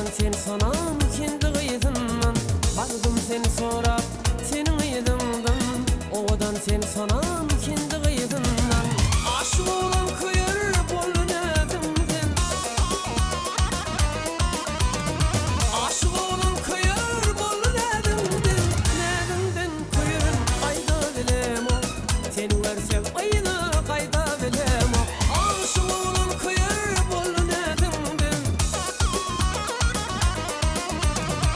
Owadan sen sonam kendi gyzyndan Bardym seni sorap seniň yzyňdan Owadan sen sonam kendi gyzyndan Aşyk oglan köýer boldy näziňden Aşyk oglan köýer boldy näziňden Näziňden köýerin gaýda bilemok Seni görsem yza gaýda bilemok Aşyk oglan köýer boldy näziňden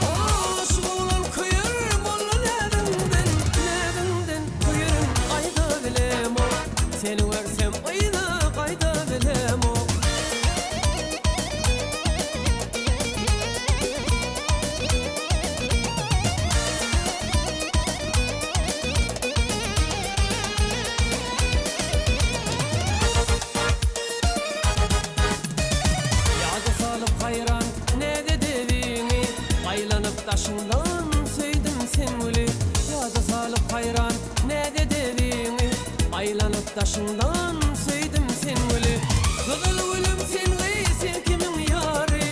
Aşyk oglan köýer boldy näziňden Näziňden köýerin gaýda bilemok Seni görsem yza gaýda bilemok. Ýada salyp haýran näz edebiňi, Aýlanyp daşyňdan söýdüm sen güli. Ýada salyp haýran näz edebiňi, Aýlanyp daşyňdan söýdüm sen güli. Gyzyl gülüm sen gyz sen kimiň ýary?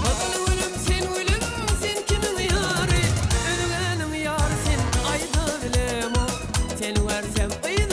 Gyzyl gülüm sen gülüm sen kimiň ýary? Özgäniň ýary sen aýda bilemok. Seni görsem yza.